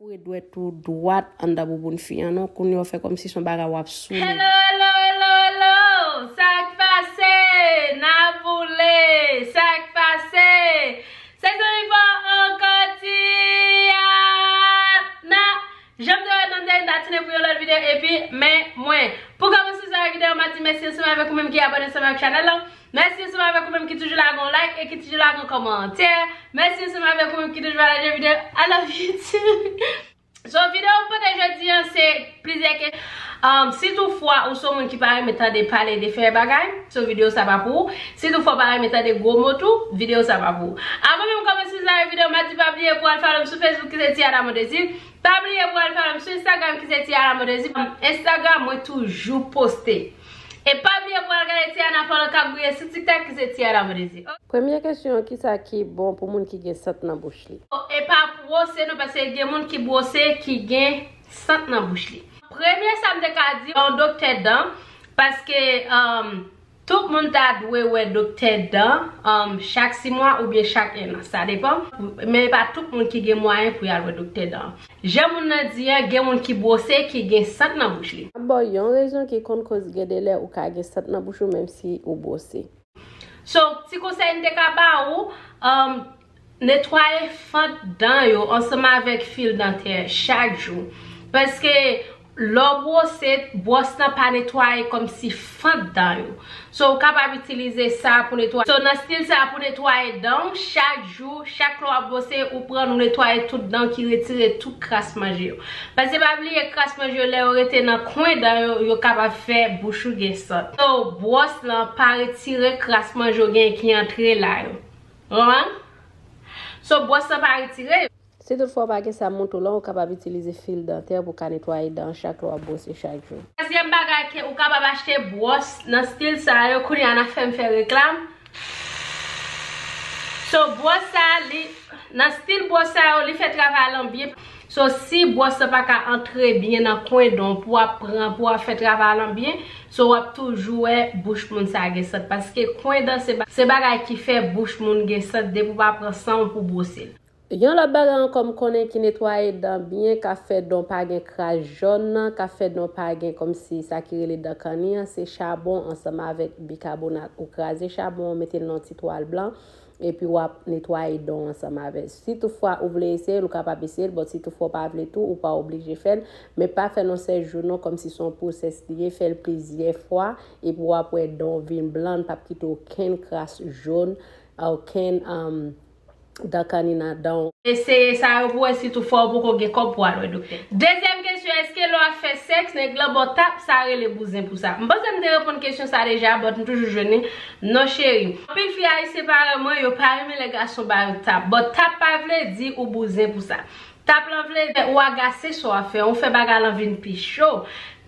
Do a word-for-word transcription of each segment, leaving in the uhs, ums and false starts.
Foure dwèt ou dwat anndan bouboun fi an non, kounye a w fè kòmsi se yon bagay w ap soule. Hello, hello, hello, hello! Sa k pase? N a boule! Sa k pase? Se Jennifer ankò Tiana! Jan m te wè nan dèyè, m ta tounen pou yon lòt videyo, epi men mwen. Pou kòmanse sa videyo, m ap di mèsi ansanm avèk ou menm ki abòne ansanm avèk chanèl lan. Mèsi ansanm avèk ou menm ki toujou lage yon like e ki toujou lage yon kòmantè. Mèsi ansanm avèk ou menm ki toujou pataje videyo. I love you too. So, videyo m pote jodi an, se plizyè ke, um, si toutfwa ou se yon moun ki pa renmen tande pale de fè bagay, so videyo sa pa pou ou. Si toutfwa ou pa renmen tande gwo mo tou, videyo sa pa pou ou. Avan menm kòmanse sa videyo, m ap di pa bliye pou al follow m sou Facebook ki se Tiana Mondésir. Pa bliye pou al follow m sou Instagram ki se Tiana Mondésir. Um, Instagram mwen toujou poste. E pa bliye pou al gade Tiana Follow k ap briye sou TikTok ki se Tiana Mondésir. Premye kesyon, kisa ki bon pou moun ki gen sant nan bouch li? E pa bwose non, paske gen moun ki bwose ki gen sant nan bouch li. Premye sa m te ka di, yon doktè dan, paske, um, tout moun ta dwe wè doktè dan, um, chak sis mwa oubyen chak en an, sa depan. Men e pa tout moun ki gen mwayen pou y al wè doktè dan. Jan moun nan di a, gen moun ki bwose ki gen sant nan bouch li. M ap ba w yon rezon ki konn koz gen de lè ou ka gen sant nan bouch ou menm si ou bwose. So, ti konsèy m te ka ba ou, um, netwaye fant dan yo ansanm avèk fil dantè chak jou. Paske lè w bwose, bwòs lan pa netwaye kòmsi fant dan yo. So, ou kapab itilize sa pou netwaye. So, nan stil sa pou netwaye dan w, chak jou, chak lè w ap bwose, ou pran, ou netwaye tout dan ki retire tout kras manje yo. Paske pa bliye kras manje yo, lè yo rete nan kwen dan yo, yo kapab fè bouch ou gen sant. So, bwòs lan pa retire kras manje w gen ki antre la yo. Ou konprann? So, bwòs lan pa retire yo. Si toutfwa w pa gen sa, m montre w la, ou kapab itilize fil dantè pou w ka netwaye dan chak lè w ap bwose chak jou. Twazyèm bagay ke ou kapab achte bwòs nan stil sa yo, kounye a n ap fè m fè reklam. So, bwòs sa, li, nan stil bwòs sa yo, li fè travay lan byen. So, si bwòs la pa ka antre byen nan kwen dan w pou w ap pran, pou w ap fè travay lan byen, so, w ap toujou wè bouch moun sa gen sant. Paske kwen dan se ba-, se bagay ki fè bouch moun gen sant depi w pa pran san w pou bwose l. Yon lòt bagay ankò m konnen ki netwaye dan byen, ka fè dan w pa gen kras jòn nan, ka fè dan w pa gen kòmsi sa ki rele dan kanni an, se chabon ansanm avèk bikabonat. Ou kraze chabon an, mete l nan yon ti twal blan, epi w ap netwaye dan w ansanm avè l. Si toutfwa ou vle eseye l, ou kapab eseye l, but si toutfwa w pa vle tou, ou pa oblije fè l, men pa fè l yon sèl jou non, kòmsi se yon pwosès li ye, fè l plizyè fwa, epi w ap wè dan w vin blan, l p ap kite okenn kras jòn, okenn, um, dan kanni nan dan w. Eseye sa yo pou wè si toutfwa ou poko gen kòb pou al wè doktè. Dezyèm kesyon, èske lè w ap fè sèks, nèg lan ba w tap, sa rele bouzen pou sa? M panse m te reponn kesyon sa deja, but m toujou jwenn li. Non, cheri. Anpil fi ayisyen parèy mwen, yo pa renmen lè gason ba yo tap. But tap pa vle di ou bouzen pou sa. Tap lan vle di ou agase sa w ap fè, ou fè bagay lan vin pi cho.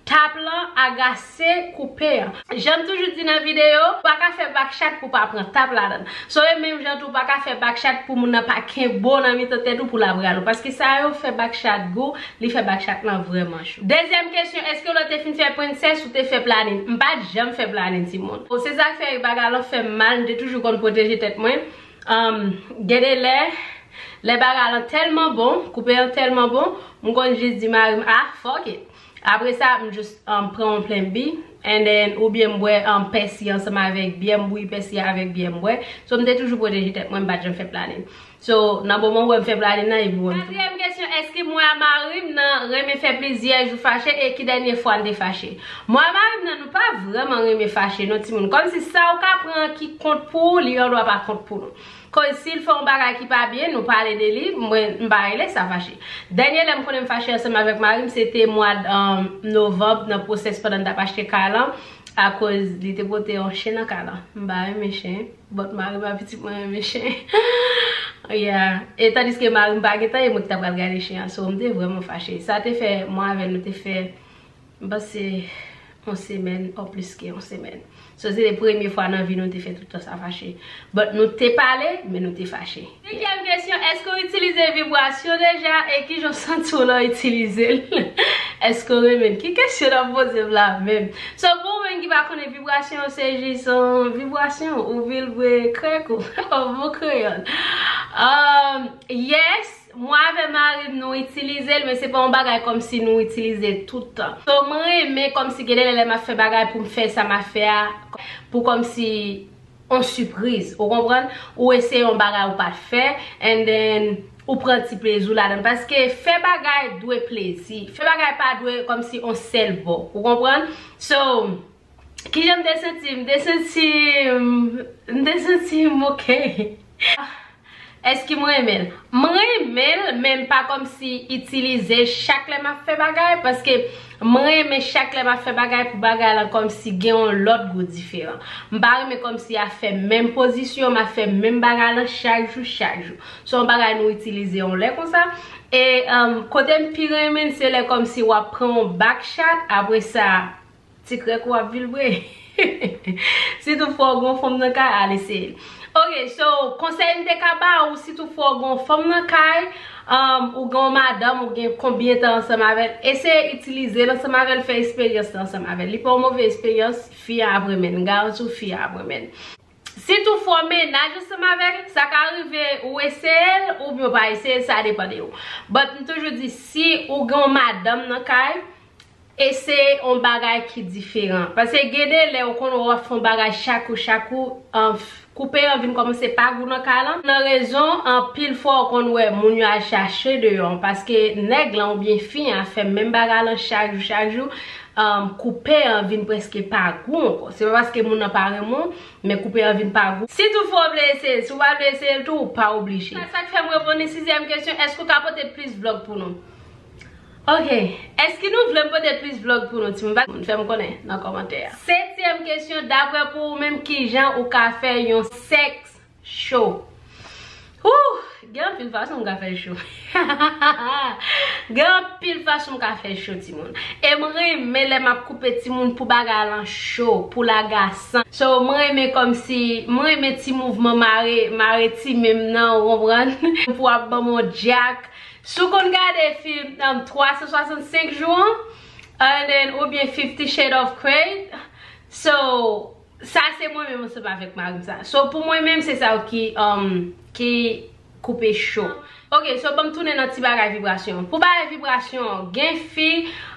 Tap lan agase koupe an. Jan m toujou di nan videyo, ou pa ka fè backshot pou pa pran tap ladan l. So, e menm jan tou, ou pa ka fè backshot pou moun nan pa kenbe w nan mitan tèt ou pou l ap rale w. Paske sa yo fè backshot gou, li fè backshot lan vrèman cho. Dezyèm kesyon, èske lè w te fin fè prensès, ou te fè planin? M pa t janm fè planin, timoun. Se sa k fè bagay lan fè m mal, m te toujou konn pwoteje tèt mwen. Um, gen de lè, lè bagay lan tèlman bon, koupe an tèlman bon, m konn jis di mari m, "Ah, fuck it." Apre sa, m jis, um, pran yon Plan B, and then, oubyen m bwè, um, pèsi ansanm avèk byè, m bouyi pèsi avèk byè, m bwè. So, m te toujou pwoteje tèt mwen, m pa t janm fè planin. So, nan moman ou wè m fè planin nan, epi w wè m tou. Katriyèm kesyon, èske mwen a mari m nan renmen fè plizyè jou fache, e ki dènye fwa n te fache? Mwen a mari m nan, nou pa vrèman renmen fache, non, timoun. Kòmsi sa ou ka pran ki kont pou ou, li gendwa pa kont pou nou. Koz si l fè yon bagay ki pa byen, nou pale de li, mwen, m pa rele sa fache. Dènye lè m konnen m fache ansanm avèk mari m, se te mwa, um, novanm, nan pwosès pandan n t ap achte kay lan, akoz li te pote yon chen nan kay lan. M pa renmen chen, but mari m a pitit mwen renmen chen. Yeah. E tandiske mari m pa gentan, e mwen ki t ap pral gade chen an. So, m te vrèman fache. Sa te fè, mwen avè l, nou te fè M panse yon semèn, or plis ke yon semèn. So, se te premye fwa nan vi nou te fè tout tan sa fache. But nou te pale, men nou te fache. Senkyèm kesyon, èske w itilize vibrasyon deja e kijan w santi w lè w itilize l? Èske w renmen l? Ki kesyon n ap poze m la menm? So, pou ou menm ki pa konnen vibrasyon, se jis yon vibrasyon, ou vibre krèk ou, an bon kreyòl. Um, yes, Mwen avè mari m, nou itilize l, men se pa yon bagay kòmsi nou itilize tout tan. So, mwen renmen kòmsi gen de lè lè m ap fè bagay pou m fè sa m ap fè a, pou kòmsi yon sipriz, ou konprann? Ou eseye yon bagay ou pa t fè, and then ou pran ti plezi w ladan l. Paske fè bagay dwe plezi. Fè bagay pa dwe kòmsi yon sèl bò, ou konprann? So, kijan m te santi m? M te santi m, m te santi m oke. Èske mwen renmen l? Mwen renmen l, men m pa kòmsi itilize chak lè m ap fè bagay, paske mwen renmen chak lè m ap fè bagay pou bagay lan kòmsi gen yon lòt gou diferan. M pa renmen kòmsi ap fè menm pozisyon, m ap fè menm bagay lan chak jou, chak jou. Se yon bagay nou itilize yon lè konsa. E um, kote m pi renmen l, se lè kòmsi w ap pran yon back shot, apre sa, ti krèk ou ap vilbre. Si toutfwa w gen yon fanm nan kay, al eseye l. Ok, so, konsèy m te ka ba ou, si toutfwa w gen yon fanm nan kay, um, ou gen yon madanm, ou gen konbyen tan ansanm avè l, eseye itilize l ansanm avè l, fè eksperyans lan ansanm avè l. Li pa yon move eksperyans, fi a ap renmen l. M garanti w, fi a ap renmen l. Si toutfwa w mennaj ansanm avè l, sa ka rive ou eseye l, oubyen w pa eseye l, sa depann de ou. But m toujou di, si ou gen yon madanm nan kay, eseye yon bagay ki diferan. Paske gen de lè ou konn wè w ap fè yon bagay chak jou, chak jou, an, koupe an vin kòmanse pa gou nan kay lan. Nan rezon, anpil fwa ou konn wè moun yo al chache deyò. Paske nèg lan oubyen fi an ap fè menm bagay lan chak jou, chak jou, an, koupe an vin prèske pa gou ankò. Se pa paske moun nan pa renmen w, men koupe an vin pa gou. Si toutfwa w vle eseye l, si w pa vle eseye l tou, ou pa oblije. Sa k fè m reponn li sizyèm kesyon, èske w ka pote plis vlòg pou nou? Ok, èske nou vle m pote plis vlòg pou nou, timoun? Fè m konnen nan kòmantè a. Setyèm kesyon, daprè pou ou menm, kijan ou ka fè yon sèks cho? Ouh, gen anpil fason m ka fè l cho. Gen anpil fason m ka fè l cho, timoun. E m renmen lè m ap koupe timoun pou bagay lan cho, pou l agasan. So, m renmen kòmsi, m renmen ti mouvman mare, mare ti men m nan, ou konprann? Pou ap ban m yon djak. Si w konn gade fim, um, twa san swasannsenk jou an, and then, oubyen Fifty Shades of Grey. So, sa se mwen menm ansanm avèk mari m sa. So, pou mwen menm, se sa ki, um, ki koupe cho. Ok, so, ban m tounen nan ti bagay vibrasyon. Pou bagay vibrasyon, gen fi,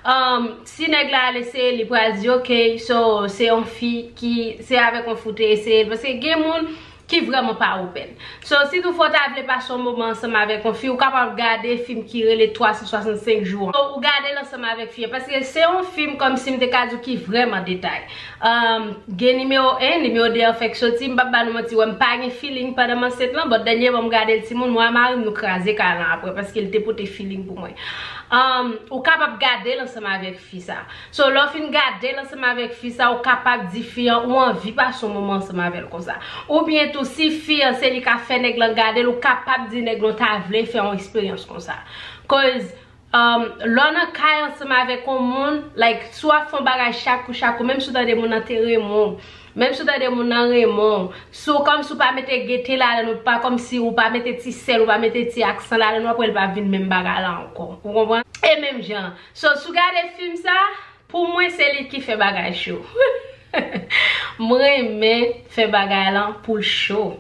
um, si nèg la al eseye, li pral di, ok, so, se yon fi ki, se avèk yon fi w te eseye l. Paske gen moun ki vrèman pa open. So, si toutfwa w ta vle pase yon moman ansanm avèk yon fi, ou kapab gade fim ki rele twa san swasannsenk jou an. So, ou gade l ansanm avèk fi an, paske se yon fim kòmsi m te ka di w ki vrèman detay. Um, gen nimewo en, nimewo de an fèk soti, m p ap ba nou manti, wè m pa gen feeling pandan m ansent lan, but dènyèman m gade l timoun, mwen ak mari m nou kraze kay lan apre, paske l te pote feeling pou mwen. Um, ou kapab gade l ansanm avèk fi sa. So, lè w fin gade l ansanm avèk fi sa, ou kapab di fi an ou anvi pase yon moman ansanm avè l konsa. Oubyen tou, si fi an se li k ap fè nèg lan gade l, ou kapab di nèg lan w ta vle fè yon eksperyans konsa. Cause, um, lè w nan kay ansanm avèk yon moun, like, si w ap fè yon bagay chak kou, chak kou, menm si w tande moun nan te renmen w, menm si w tande moun nan renmen w, si w kòmsi w pa mete gete ladan l, ou pa kòmsi ou pa mete ti sèl, ou pa mete ti aksan ladan l, w ap wè l pa vin menm bagay la ankò. Ou konprann? E menm jan, so, si w gade fim sa, pou mwen, se li ki fè bagay cho. M renmen fè bagay lan pou l cho.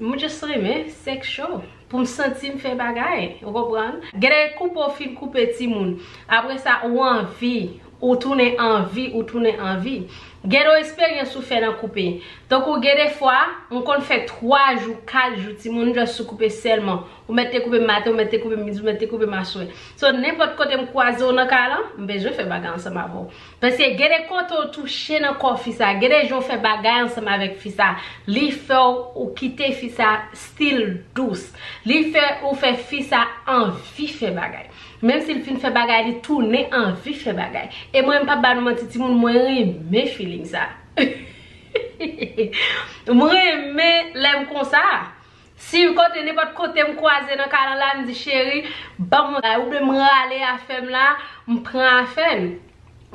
M just renmen sèks cho. Pou m santi m fè bagay. Ou konprann? Gen de koupe w fin koupe timoun. Apre sa, ou anvi, ou tounen anvi, ou tounen anvi. Gen de eksperyans ou fè nan koupe. Tankou gen de fwa, m konn fè twa jou, kat jou, timoun just sou koupe sèlman. Ou mèt te koupe m maten, ou mèt te koupe m midi, ou mèt te koupe m aswè. So, nenpòt kote m kwaze w nan kay lan, m bezwen fè bagay ansanm avè w. Paske gen de kote w touche nan kò fi sa, gen de jan w fè bagay ansanm avèk fi sa, li fè w, ou kite fi sa still dous. Li fè ou fè fi sa anvi fè bagay. Menm si l fin fè bagay, li tounen anvi fè bagay. E mwen, m p ap ba nou manti, timoun, mwen renmen feeling sa. M renmen lè m konsa. Si kote, nenpòt kote m kwaze nan kay lan la, m di, "Cheri, ban m yon bagay," oubyen m rale afè m la, m pran afè m.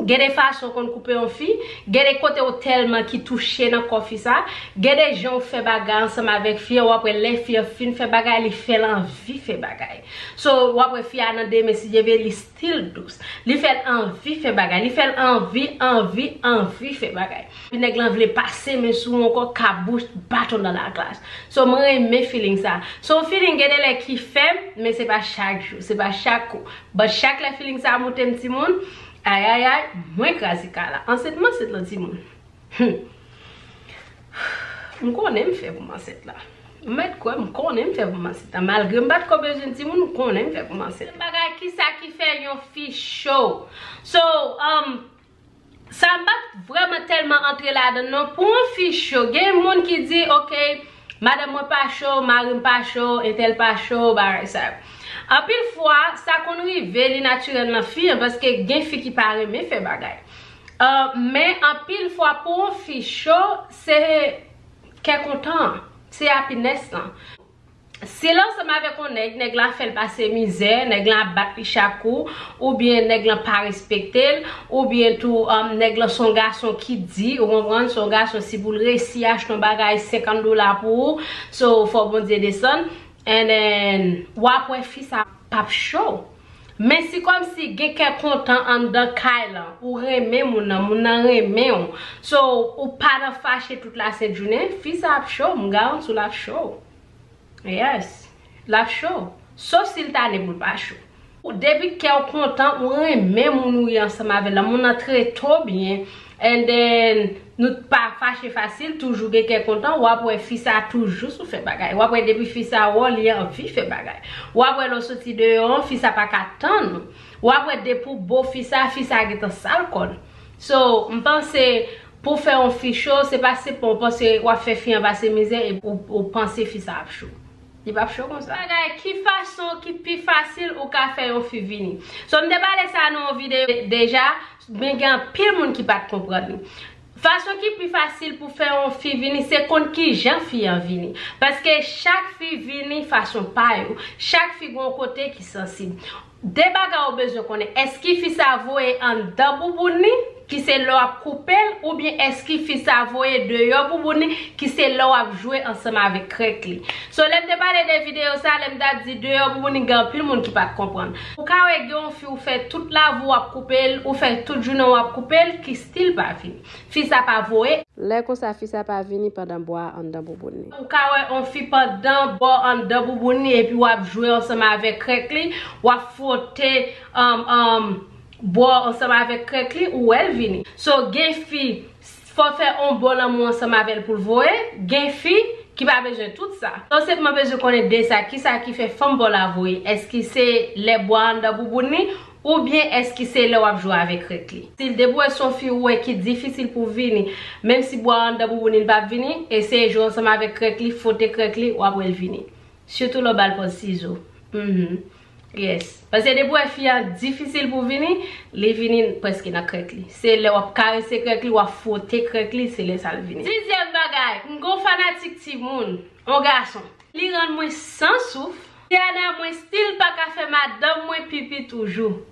Gen de fason w konn koupe yon fi, gen de kote w tèlman ki touche nan kò fi sa, gen de jan w fè bagay ansanm avèk fi an, w ap wè lè fi an fin fè bagay, li fè l anvi fè bagay. So, w ap wè fi a nan demen, si Dye vle, li still dous. Li fè l anvi fè bagay, li fè l anvi, anvi, anvi fè bagay. Epi nèg lan vle pase men sou ou ankò, kabouch, baton dans la glace. So, mwen renmen feeling sa. So, feeling gen de lè ki fè m, men se pa chak jou, se pa chak kou. But chak lè feeling sa moute m timoun, ayayay, mwen kraze kay la. Ansent m ansent lan timoun. Hmm. M konnen m fè pou m ansent la. M mèt kwè m konnen m fè pou m ansent la. Malgre m pa t ko bezwen timoun, m konnen m fè pou m ansent. Bagay kisa ki fè yon fi cho. So, um, sa m pa t vrèman tèlman antre ladan l non. Pou yon fi cho, gen moun ki di, ok, madanm mwen pa cho, mari m pa cho, entèl pa cho, bagay sa yo. Anpil fwa, sa konn rive, li natirèl nan fi an, paske gen fi ki pa renmen fè bagay. Uh, men anpil fwa, pou yon fi cho, se kè kontan, se happiness lan. Si l ansanm avèk yon nèg, nèg la fè l pase mizè, nèg la ap bat li chak kou, oubyen nèg lan pa respekte l, oubyen tou, um, nèg lan se yon gason ki di, ou konprann, se yon gason, si pou l resi achte yon bagay senkant dola pou ou, so fò Bondye desann, and then, w ap wè fi sa p ap cho. Men si kòmsi gen kè kontan anndan kay lan, ou renmen moun nan, moun nan renmen w, so ou pa nan fache tout lasent jounen, fi sa ap cho, m garanti w l ap cho. Yes, l ap cho. Sof si l ta ne pou l pa cho. Ou, depi kè w kontan, ou renmen moun ou ye ansanm avè l la, moun nan trete w byen, and then nou pa fache fasil, toujou gen kè kontan, w ap wè fi sa toujou sou fè bagay. W ap wè depi fi sa wè w, li anvi fè bagay. W ap wè lè w soti deyò an, fi sa pa ka tann ou. W ap wè depi w bo fi sa, fi sa gentan sal kò l. So, m panse pou fè yon fi cho, se pa se pou w panse w ap fè fi an pase mizè e ou, ou panse fi sa ap cho. Li p ap cho konsa. Bagay, ki fason ki pi fasil ou ka fè yon fi vini? So, m te pale sa nan yon videyo deja, men gen anpil moun ki pa t konprann li. Fason ki pi fasil pou fè yon fi vini, se konn ki jan fi an vini. Paske chak fi vini fason pa yo. Chak fi gen yon kote ki sansib. De bagay ou bezwen konnen. Èske fi sa voye anndan bouboun li, ki se lè w ap koupe l, oubyen èske fi sa voye deyò bouboun li, ki se lè w ap jwe ansanm avèk krèk li? So, lè m te pale de videyo sa, lè m t ap di deyò bouboun li, gen anpil moun ki pa t konprann. Ou ka wè gen yon fi ou fè tout lavi w ap koupe l, ou fè tout jounen w ap koupe l, ki still pa vini. Fi sa pa voye. Lè konsa, fi sa pa vini pandan bwa anndan bouboun li. Ou ka wè yon fi pandan bwa anndan bouboun li, epi w ap jwe ansanm avèk krèk li, w ap fwote, um, um, bwa ansanm avèk krèk li, ou wè l vini. So, gen fi, fò fè yon bon lanmou ansanm avè l pou l voye, gen fi ki pa bezwen tout sa. So, w senpman bezwen konnen de sa, kisa ki fè fanm pa w la voye. Èske se lè bwa anndan bouboun li, oubyen èske se lè w ap jwe avèk règ li? Si l depi w wè se yon fi ou wè ki difisil pou vini, menm si bwa anndan bouboun li p ap vini, eseye jwe ansanm avèk règ li, fwote règ li, w ap wè l vini. Sitou lè w ba l pòz sizo. Mhm. Yes. Paske depi w wè fi an difisil pou vini, li vini prèske nan règ li. Se lè w ap karese règ li, w ap fwote règ li, se lè sa l vini. Sizyèm bagay, m gon fanatik timoun, yon gason. Li rann mwen san souf. Tiana, mwen still pa ka fè madanm mwen pipi toujou.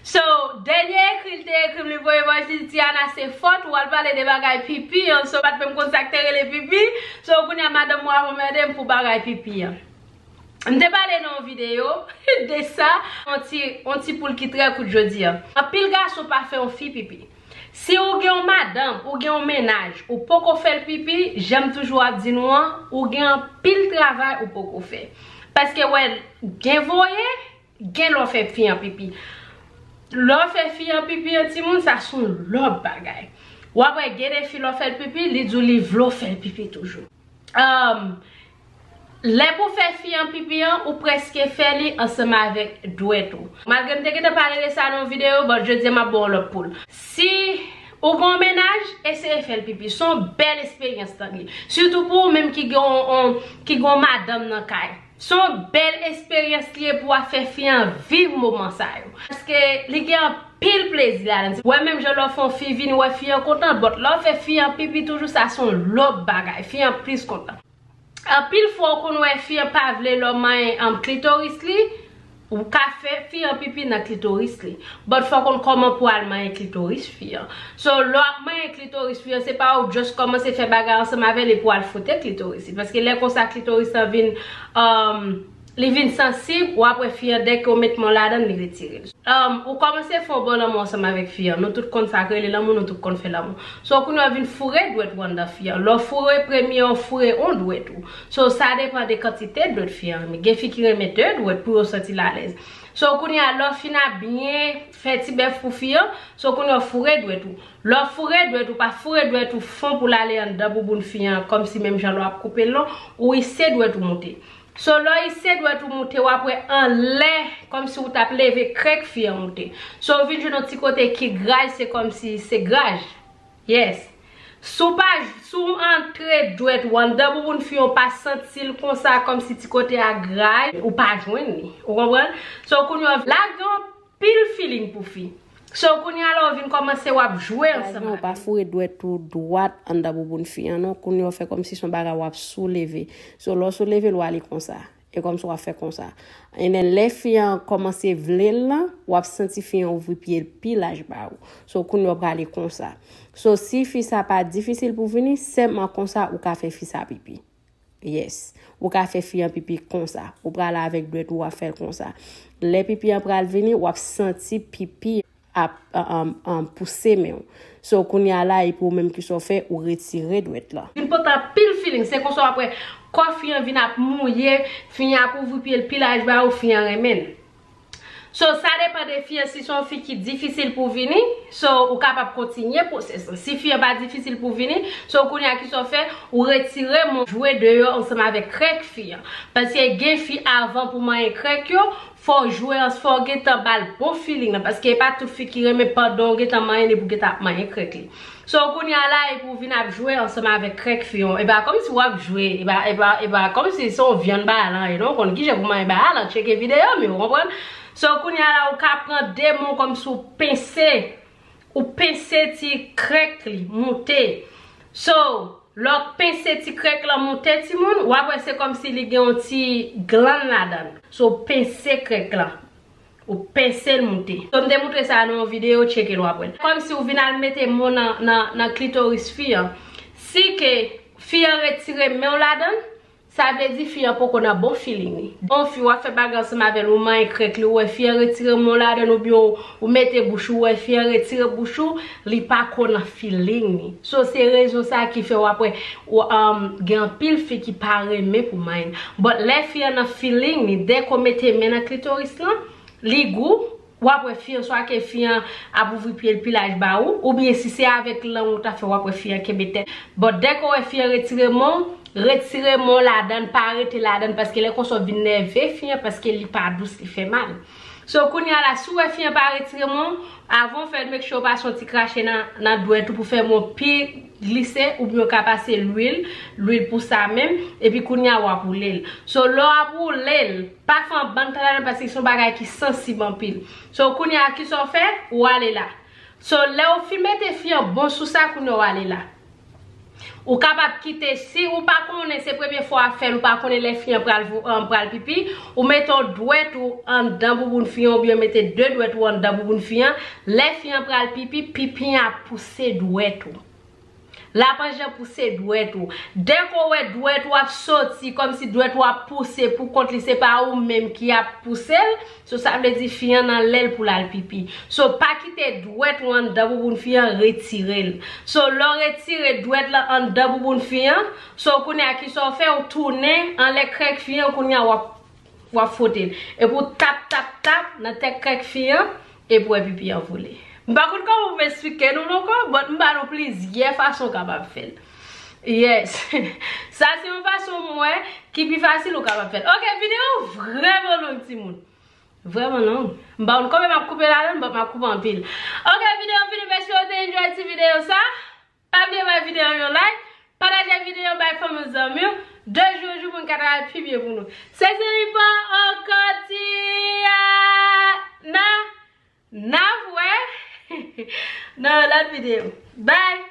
So, dènye ekri l te ekri m, li voye vòys li, Tiana, se fòt ou al pale de bagay pipi an, so, m pa t menm konn sa k te rele pipi. So, kounye a madanm mwen ap anmède m pou bagay pipi an. M te pale nan yon videyo de sa, yon ti, yon ti poul ki trè kout jodi a. Anpil gason pa fè yon fi pipi. Si ou gen yon madanm, ou gen yon mennaj, ou poko fè l pipi, jan m toujou ap di nou an, ou gen anpil travay ou poko fè. Paske wè, gen voye, gen lè w fè fi an pipi. Lè w fè fi an pipi an timoun, sa se yon lòt bagay. W ap wè gen de fi lè w fè l pipi, li di w li vle w fè l pipi toujou. Um, lè pou fè fi an pipi an, ou prèske fè li ansanm avèk dwèt ou. Malgre m te gentan pale de sa nan yon videyo, but jodi a m ap ba w lòt poul. Si ou gen yon mennaj, eseye fè l pipi. Se yon bèl esperyans tande. Sitou pou ou menm ki gen yon, yon, ki gen yon madanm nan kay. Se yon bèl esperyans li ye pou w ap fè fi an viv moman sa yo. Paske li gen anpil plezi ladan. Wè menm jan lè w fè yon fi vini, wè fi an kontan, but lè w fè fi an pipi toujou, sa se yon lòt bagay. Fi an plis kontan. Anpil fwa w konn wè fi an pa vle lè w manyen, um, klitoris li, Ou ka fè fi an pipi nan klitoris li. But fò w konn kòman pou al manyen klitoris fi an. So, lè w ap manyen klitoris fi an, se pa ou just kòmanse fè bagay ansanm avè l epi w al fwote klitoris li. Paske lè konsa klitoris lan vin, um, li vin sansib, w ap wè fi an dèke w met men w ladan l, li retire l. Um, ou kòmanse fè yon bon lanmou ansanm avèk fi an. Nou tout konn sa k rele lanmou, nou tout konn fè lanmou. So, kounye a w vin foure dwèt ou anndan fi an. Lè w foure premye, w foure yon dwèt ou. So, sa depann de kantite dwèt fi an renmen. Gen fi ki renmen de dwèt pou yo santi l alèz. So, kounye a, lè w fin ap byen fè ti bèf pou fi an, so, kounye a, w foure dwèt ou. Lè w foure dwèt ou, pa foure dwèt ou fon pou l ale anndan bouboun fi an, kòmsi menm jan lè w ap koupe l non, ou ise dwèt ou moute. So, lè w ise dwèt ou moute, w ap wè anlè, kòmsi w t ap leve krèk fi an moute. So, w vin jwenn yon ti kote ki graj, se kòmsi se graj. Yes. Si w pa, si w antre dwèt ou anndan bouboun fi an, w pa santi l konsa, kòmsi ti kote a graj, ou pa jwenn li. Ou konprann? So, kounye a, la gen anpil feeling pou fi. So, kounye a la, w vin kòmanse, w ap jwe ansanm avè l. Ou pa foure dwèt ou dwat anndan bouboun fi an, non. Kounye a, w fè kòmsi se yon bagay w ap souleve. So, lè w souleve l, w ale konsa. E kòmsi w ap fè konsa. And then, lè fi an kòmanse vle l lan, w ap santi fi an ouvri pye l pi laj ba ou. So, kounye a w prale konsa. So, si fi sa pa difisil pou vini, senpman konsa ou ka fè fi sa pipi. Yes. Ou ka fè fi an pipi konsa. Ou prale avèk dwèt ou, w ap fè l konsa. Lè pipi an pral vini, w ap santi pipi ap, an, an, an, pouse men w. So, kounye a la, epi ou menm ki sa w fè, ou retire dwèt la. Li enpòtan anpil feeling, se konsa w ap wè kò fi an vin ap mouye, fi an ap ouvri pye l pi laj ba ou, fi an renmen l. So, sa depann de fi an, si se yon fi ki difisil pou vini, so, ou kapab kontinye pwosès lan. Si fi an pa difisil pou vini, so, kounye a ki sa w fè, ou retire men w jwe deyò ansanm avèk krèk fi an. Paske gen fi avan pou manyen krèk yo, fò w jwe an, fò w gentan ba l bon feeling nan, paske e pa tout fi ki renmen pandan w gentan manyen li pou gentan ap manyen krèk li. So, kounye a la, epi w vin ap jwe ansanm avèk krèk fi an. E pa kòmsi w ap jwe, e pa, e pa, e pa kòmsi se yon vyann balan, e non, w konn kijan pou manyen balan, tcheke videyo m yo, w konprann? So, kounye a la, ou ka pran de men w kòmsi w pense, ou pense ti krèk li moute. So, lè w pense ti krèk lan moute, timoun, w ap wè se kòmsi li gen yon ti glann ladan l. So, pense krèk lan. Ou pense l moute. So, m te moutre sa nan yon videyo, tcheke l w ap wè l. Kòmsi w vin al mete men w nan, nan, nan klitoris fi an. Si ke fi an retire men w ladan l, sa vle di fi an poko nan bon feeling li. Bon fi, w ap fè bagay ansanm avè l, ou manyen krèk li, ou wè fi an retire men w ladan l, oubyen w, ou mete bouch ou, ou wè fi an retire bouch ou, li pa ko nan feeling li. So, se rezon sa ki fè w ap wè, w, um, gen anpil fi ki pa renmen pou manyen. But lè fi an nan feeling li, dèke w mete men nan klitoris lan, li gou, w ap wè fi an, swa ke fi an ap ouvri pye l pi laj ba ou, oubyen si se avèk lang ou ta fè, w ap wè fi an kenbe tèt. But dèke w wè fi an retire men w, retire men w ladan l, pa rete ladan l, paske lè konsa w vin nève fi an, paske li pa dous, li fè mal. So, kounye a la, si w wè fi an pa retire men w, avan w fè l, make sure w pase yon ti krache nan, nan dwèt ou pou fè men w pi glise, oubyen w ka pase lwil, lwil pou sa menm, epi kounye a w ap woule l. So, lè w ap woule l, pa fè yon bann tan ladan l paske se yon bagay ki sansib anpil. So, kounye a, kisa w fè? Ou ale la. So, lè w fin mete fi an bon sou sa, kounye a w ale la. Ou kapab kite, si ou pa konnen, se premye fwa w ap fè l, ou pa konnen lè fi an pral vo-, an pral pipi, ou mete yon dwèt ou anndan bouboun fi an, oubyen mete de dwèt ou anndan bouboun fi an, lè fi an pral pipi, pipi an ap pouse dwèt ou. L ap anjan pouse dwèt ou. Dèke w wè dwèt ou ap soti, kòmsi dwèt ou ap pouse pou kont li, se pa ou menm ki ap pouse l, so sa vle di fi an nan lè l pou l al pipi. So, pa kite dwèt ou anndan bouboun fi an, retire l. So, lè w retire dwèt lan anndan bouboun fi an, so, kounye a, kisa w fè? Ou tounen anlè krèk fi an, kounye a, w ap w ap fwote l. Epi w tap, tap, tap nan tèt krèk fi an, epi w wè pipi an vole. M pa konn kòman pou m esplike nou l ankò, but m ba nou plizyè fason w kapab fè l. Yes. Sa se yon fason m wè ki pi fasil ou kapab fè l. Ok, videyo vrèman long, timoun. Vrèman long. M pa konn konbyen m ap koupe ladan l, but m ap koupe anpil. Ok, videyo fini, m espere w te enjoy ti videyo sa. Pa bliye bay videyo yon like, pataje videyo bay fanmi w, zanmi w. De jou an jou pou n ka travay pi byen pou nou. Se Zerivan ankò ti a nan, n ap wè nan yon lòt videyo. Bye!